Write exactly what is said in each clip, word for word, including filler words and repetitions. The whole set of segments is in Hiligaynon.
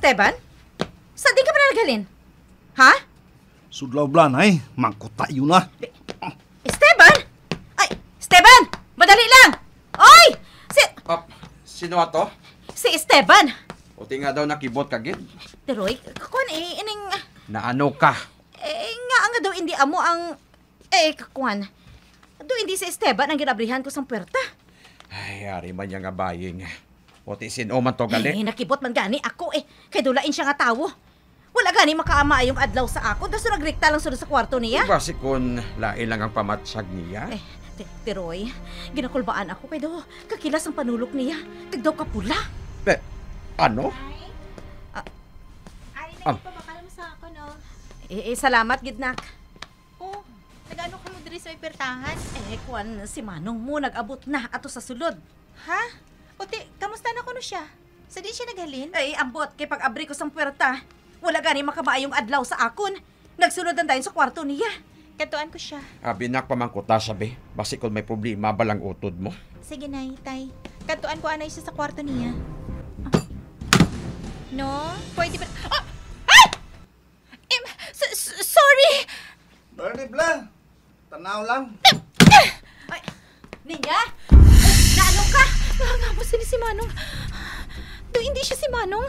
Esteban? Sa di ka pa na naghalin? Ha? Sudlaw blanay, mangkutayo na. Esteban! Ay, Esteban! Madali lang! Oy! Si, Ah, sino ato? Si Esteban! O, ti nga daw nakibot ka gid. Teroy, kakon eh, ining, Naano ka? Eh, nga nga daw hindi amo ang, eh, kakwan. Daw hindi si Esteban ang ginabrihan ko sang puwerta. Ay, ari man niya nga baying. O, ti sin-o man to gali? Eh, nakibot man gani ako eh. Kay dulain siya nga tawo. Wala gani makamaayong adlaw sa akon, daso nagrekta lang sulod sa kwarto niya. Basi kun lain lang ang pamatsag niya? Eh, ti-, Tiroy, ginakulbaan ako kay daw kakilas ang panulok niya. Kag daw kapula. Pe, ano? Ay. Ah. Ari na Ah. Yung pabakal mo sa ako, no? Eh, eh, salamat gid, nak. Oh, nag-ano ka mo diri sa may pertahan? Eh, kwan, si Manong mo nag-abot na ato sa sulod. Ha? Uti, kamusta na kuno siya? Sa diin siya naghalin? Ay, ambot, kay pag-abri ko sang puwerta, wala gani makamaayong adlaw sa akon. Nagsulod lang dayon sa kwarto niya. Kadtuan ko siya. Abi, nak, pamangkuta siya, be. Basi kung may problema ba lang utod mo? Sige, Nay, Tay. Kadtuan ko anay siya sa kwarto niya. Ah. No? Pwede ba? Ah! Ay! Em, s-, s-, sorry! Bernie Blanc, tanaw lang. Ay, Ninya? Naano ka? Nangangamo sini si Manong. Do, hindi siya si Manong.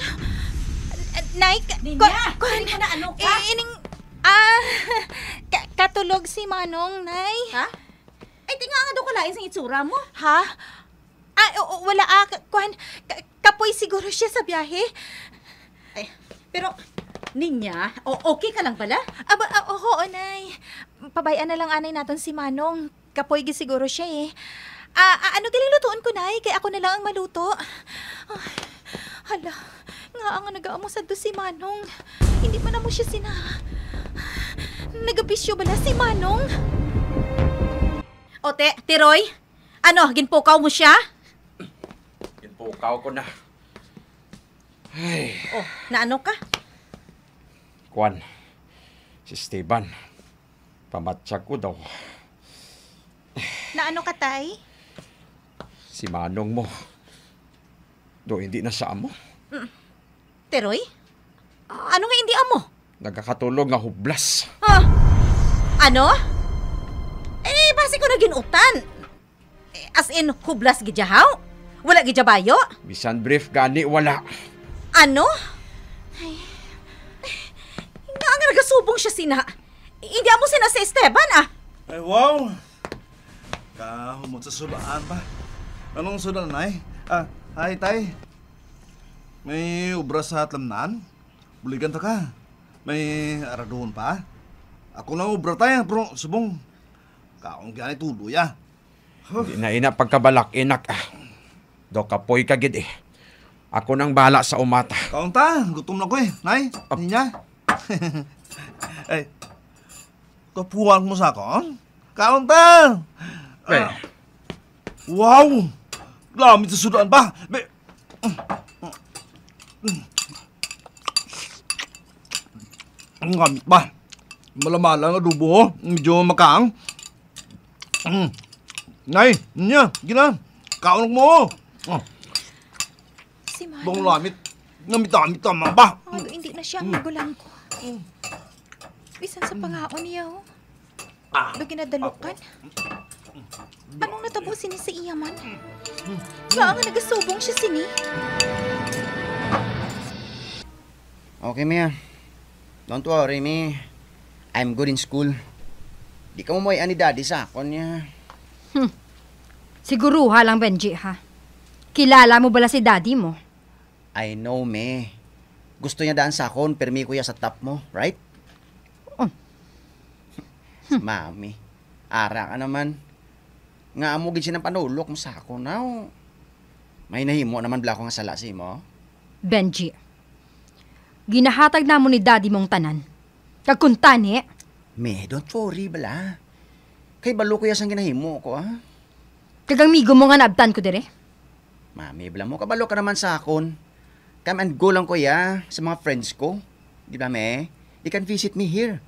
Nay, ka-, Ninya, ka-, hindi ka naano ka? Eh, ining, ah, ka-, katulog si Manong, Nay. Ha? Ay, tinga nga daw kalain sa itsura mo. Ha? Ah, o, o, wala, ah, ka-, kuwan, ka-, kapoy siguro siya sa biyahe. Ay, pero, Ninya, o, okay ka lang bala? Aba, ah, oo, Nay. Pabay-an na lang anay naton si Manong. Kapoy gi siguro siya, eh. Ah, ah, ano galing lutuon ko, Nay? Kay ako na lang ang maluto. Ay, hala, nga ang nagaamo sa si Manong. Hindi man amo siya sina-, nagabisyo bala si Manong? O, te, Tiroy, ano, ginpukaw mo siya? Ginpukaw ko na. Ay. Oh, naano ka? Kwan, si Esteban, pamatsag ko daw. Naano ka, Tay? Si Manong mo. Do, hindi na sa amo. Mm. Teroy? Ano nga hindi amo? Nagakatulog nga hublas. Ah, ano? Eh, basi ko na ginutan. Eh, as in, hublas gid siya, haw? Wala gid siya bayo? Bisan brief gani, wala. Ano? Ay, nga nga nagasubong siya sina. Hindi amo sina si Esteban, ah. Ay, wow! Kahumot sa sudaan pa. Anong sudaan, Nay? Ah, hi, Tay. May obra sa Tlamnan? Buligan ta ka. May araduhon pa. Ako lang obra, Tay, pero subong kaon gani tulo ya. Huh. Di na ina pagkabalak, inak, ah. Do kapoy ka gid, eh. Ako nang bahala sa umata. Kaon ta, gutom na ko, eh. Nay, Ap- Ninya. Ay, kapuhan mo sa akon? Kaon ta! Eh. Ah. Wow! Lamit sa sudaan ba? Be-, ang gamit ba? Malamala ang adobo, oh. Medyo makaang. Mm. Nay, Ninya, gina. Kaon mo, oh. Oh. Si Manong. Bang lamit. Namit-namit naman ba? Ano, hindi na siya ang magulang ko. Mm. Bisan sa pangaon niya, oh. Ah. Do ginadalukan? Anong natabo sini sa iya man? Nga nga nagasubong siya sini? Okay, Mia. Don't worry, me. I'm good in school. Di ka mo may ani daddy sa akon niya. Hmm. Siguruha lang, Benji, ha? Kilala mo bala si daddy mo? I know, me. Gusto niya daan sa akon, permi ko ya sa top mo, right? Oh. Si Mami. Ara ka naman. Nga amo gid siya ng panulok mo sa akon, aw. May nahimo naman bala ako nga sala sa imo? Benji, ginahatag namo ni daddy mong tanan. Kag kuntani, Me, don't worry bala. Kay balo ko ya sang ginahimo ko, ah. Kag ang migo mo nga naabtan ko dire? Mami, bala mo, kabalo ka naman sa akon. Come and go lang ko ya sa mga friends ko. Di ba, me? They can visit me here.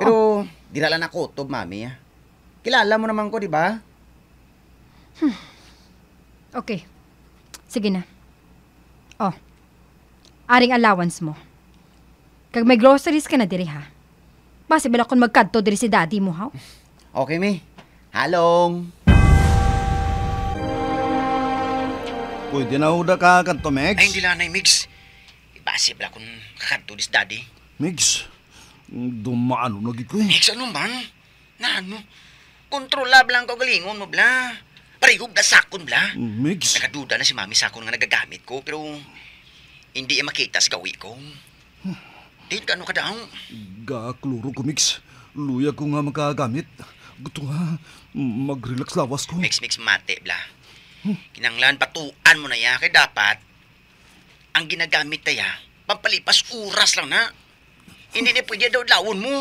Pero, dira lang nakutob, mami, ah. Kilala mo naman ko, di ba? Hmm. Okay. Sige na. Oh. Aring allowance mo. Kag may groceries ka na diri, ha? Basi bala kon magkadto diri si daddy mo, haw? Okay, mi. Halong. Pwede na uda ka kadto, Megs? Ay, hindi lang, Nay, Migs. Basi bala kon kakadto diri si daddy. Megs, dumaano na gid ko, eh. Migs, ano man? Nano? Kontrola bala ang kaugalingon mo, bala. Pareho bala sa akon, bala. Migs. Nagaduda na si Mami sa akon nga nagagamit ko, pero hindi iya makita sa gawi ko. Din ka, ano ka daw? Gaklaro ko, Migs. Luya ko nga makagamit. Gusto nga mag-relax lawas ko. Migs, Migs, mati, bala. Kinahanglan batuan mo na iya, kay dapat ang ginagamit ta iya, pampalipas oras lang na. Hindi na pwede daw adlawon mo.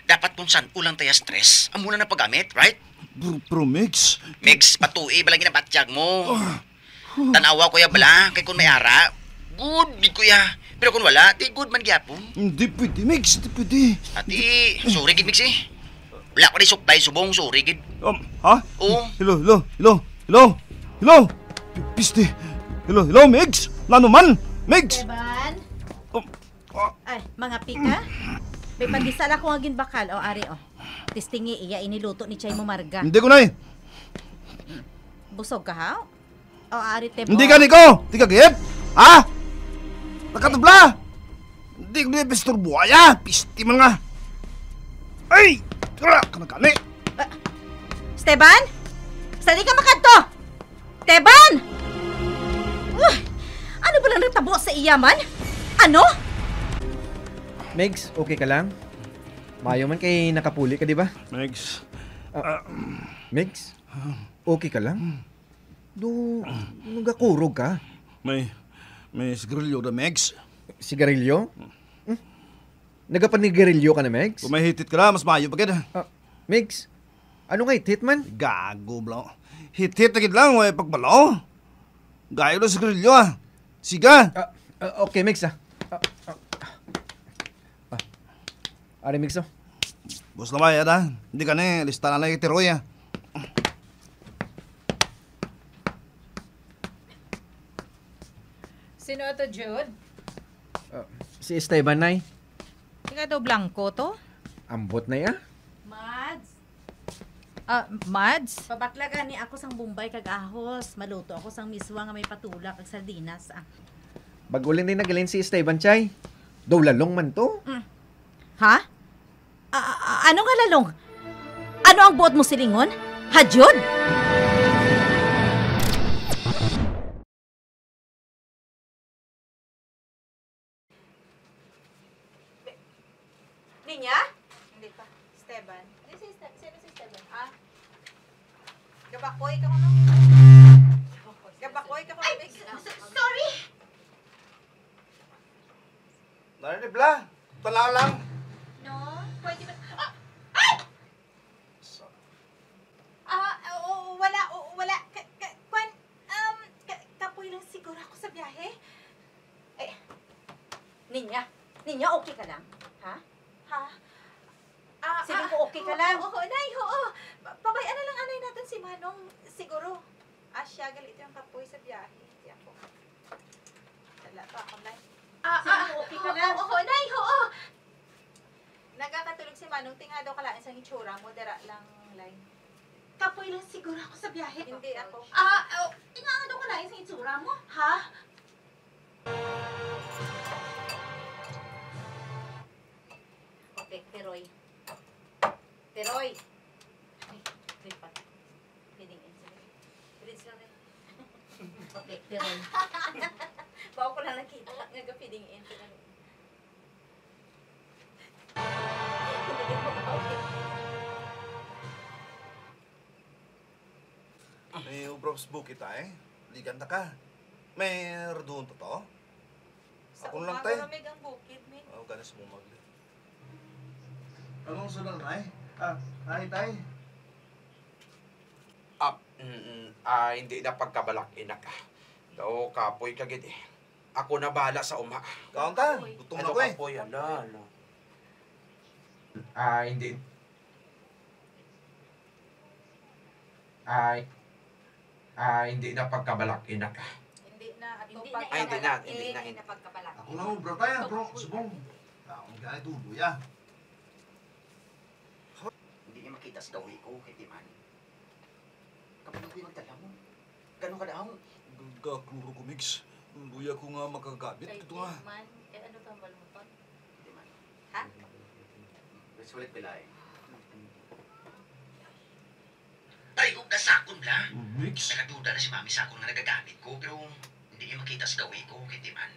Dapat kung san-o lang ta iya stress, amo na ang paggamit, right? Pero, pero, Migs. Migs, patui bala ang ginabatyag mo. Ah. Tan-awa ko iya bala, kay kung may ara, good gid ko iya. Pero kung wala, di good man gyapon. Hindi pwede, Migs. Hindi pwede. Ati, sorry gid, Migs, eh. Wala ko na supply subong, sorry gid. Um, ha? Oo. Hello, hello, hello, hello, hello. P-, piste. Hello, hello, Migs. Nano man? Migs. Esteban? Um, ah. Ay, mga pika. May pandesal ako nga ginbakal. O, ari, o. Testingi, iya ini luto ni Chay mo, Marga. Hindi ko na, eh. Busog ka, ha? O, ari, te, hindi po. Gani ko! Di ka gid? Ha? Nakatubla! Hindi ko niya pisturbuhaya! Pisti man nga! Ay! Tara! Ka na gani! Ah, Esteban? Sa di ka makadto! Esteban! Uy! Ano ba lang natabo sa iya man? Ano? Megs, okay ka lang? Mayo man kay nakapuli ka, di ba? Megs. Ah, ah, Megs? Okay ka lang? Do, nagakurog ka? May, may sigarilyo na, Megs. Sigarilyo? Hmm? Nagapanigarilyo ka na, Megs? Kung may hit-hit ka na, mas maayo pa gid. Ah, Megs, ano nga hit-hit man? Gago, bro. Hit-hit na gid lang, way pagbalo. Gayo na sigarilyo, ah. Siga. Ah, ah, okay, Megs, ah. Ah, ah. Ah. Ari, Migs, oh. Boss na ba, yada? Hindi ka ni, lista na lang yung tiroy, ah. Sino ato, Jude? Ah, si Esteban, Nay. Ikaw daw, Blanco to? Ambot na, ya. Mads. Ah, Mads? Pabakla gani ako sang bombay kag ahos. Maluto ako sang miswa nga may patula kag sardinas, ah. Bag-o lang ni naghalin si Esteban, Chay. Daw lalong man to. Mm. Ha? A-, a-, a-, ano nga lalong? Ano ang buot mo silingon? Hadyod? Ninya? Hindi pa. Esteban. Di si Este-, sino si Esteban? Ah. Gabakoy ka kuno? Gabakoy ka kuno, ay, Migs? S-, s-, sorry! Narinig bala? Tanaw lang. No? Pwede ba? Ah! Ay! So, ah, oo, wala, oo, wala. Ka, ka, kwan, um, ka, kapoy lang siguro ako sa biyahe. Eh, Ninya, Ninya, okay ka lang? Ha? Ha? Ah, siling ko, okay ka lang? Oo, oo, Nay, oo. Pa-, pabay-an na lang anay naton si Manong. Siguro, asya gali ito yung kapoy sa biyahe. Hindi ako. Wala to ako, Nay. Ah, siling ko, okay ka lang? Oo, oo, Nay, oo. Nagakatulog si Manong, tinga daw kalain sang itsura mo, dira lang, Lay. Kapoy lang siguro ako sa biyahe. Hindi ako. Ah, oh, tinga daw kalain sang itsura mo. Ha? Okay, Tiroy. Tiroy! Ay, may pa-, feeding in sila. Feeding sila rin. Okay, Tiroy. Bago ko lang nakita nga ga-feeding in sila. Hindi ko pa okay. May obra sa bukid, ay. Ligan ta ka. May raduon ta to? Sa Ako lang, uma, tay. Malamig ang bukid, mi. Oh, gana sa mumag. Anong sunod, ay? Ah, ay, tay. Ah, mm, mm, ah, hindi na pagkabalak, inak. Daw kapoy ka gid, eh. Ako na bahala sa uma. Kaon ta. Gutom Ano ako, eh. Kapoy, ala, ala. Ah, hindi. Ay, ah, hindi na pagkabalak, inak. Hindi na ato Hindi na pagkabalak, hindi na, hindi na, eh. Hindi na pagkabalak. Wala mo, bro, tayo, bro. Subong. Taon ka ito, buya. Hindi niya makita sa gawi ko, kay Timan. Kabalo ko yung nagdala mo. Gano'n ka daw? Gakluro ko, Migs. Buya ko nga makagamit Kay ito nga. Timan, kay ano ka, Balmuton? Timan. Ha? Let's ulit bilay. Ay, ug nasakon bala. Mix. Nagaduda na si Mami sa akon nga nagagamit ko, pero hindi niya makita sa gawi ko, kay Timan.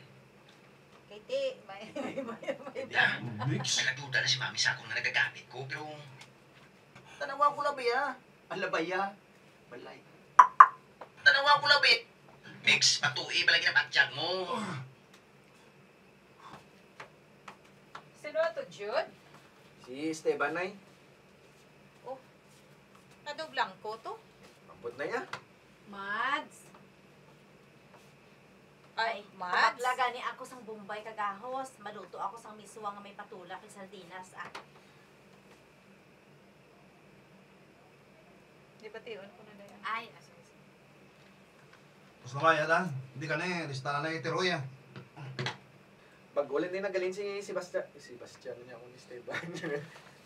Kay Ti, may, may, may, may, may. Bala. Mix. Nagaduda na si Mami sa akon nga nagagamit ko, pero Tanawa ko labi, ah. Alabaya. Balay. Tanawa ko labi. Mix, patui ba lagi na batyag mo? Sino to, Jude? Si Esteban, Nay. Oh, kadublang ko to. Ambot na ya. Mads. Ay, Mads. Kumakla gani ako sang Bombay kagahos. Maluto ako sang miswa nga may patula kag sardinas, ah. Di ba, tion ko na dayon? Ay, ah, sorry, sorry. Tapos na ba, yata? Hindi ka na eh. Lista na na yung tiroy, ah. Bag-o lang din nagaling si Sebastian. Si Sebastian niya ako ni Esteban.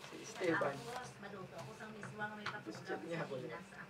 Si Esteban. Tapos, maluto ako sang miswa nga may patula Sebastian niya kag ako. Sardinas, ah.